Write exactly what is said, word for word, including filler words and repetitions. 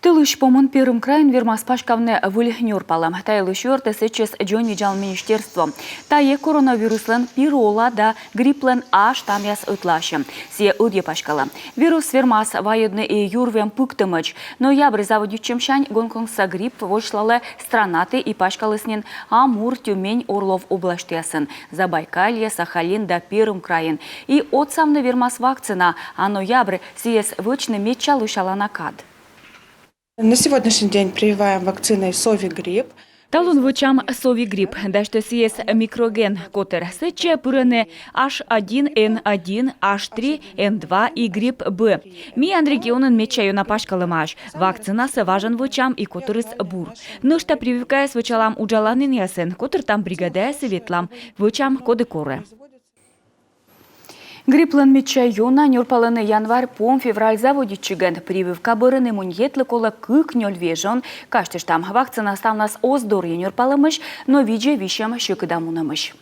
Тӧлысь помын Перым крайын вермас паськавны выль нёрпалӧм. Та йылысь юӧртӧ сэтчӧс дзоньвидзалун министерство. Тайӧ коронавируслӧн, пирӧ ола да грипплӧн ас штаммъяс ӧтлаасьӧм. Сійӧ ӧдйӧ паськалӧ. Вирус вермас вайӧдны и юрвем пыктӧмӧдз. Ноябрь заводитчӧмсянь Гонконгса грипп восьлалӧ странаті и паськаліс нин Амур, Тюмень, Орлов обласьтъясын, Забайкалье, Сахалин да Перым крайын. И отсавны вермас вакцина, а ноябрь сійӧс вӧчны медся лӧсялана кад. На сегодняшний день прививаем вакциной Совигрипп. Талун вӧчам Совигрипп, дасьтӧ сійӧс микроген котыр. Сэтчӧ пырӧны H один N один, H три N два и грипп Б. Миян регионын медся ёна паськалӧмаӧсь. Вакцинасӧ важӧн вӧчам и котырыс бур. Нӧшта прививкаяс вӧчалам уджаланінъясын, котыртам бригадаяс и ветлам. Вӧчам, коді корӧ. Грипплӧн медся ёна нёрпалӧны январь пом, февраль заводитчигӧн. Прививка бӧрын иммунитетлы колӧ кык-нёль вежон. Казьтыштам, вакцина ставнас оз дорйы нёрпалӧмысь, но видзӧ висьӧм сьӧкыда мунӧмысь.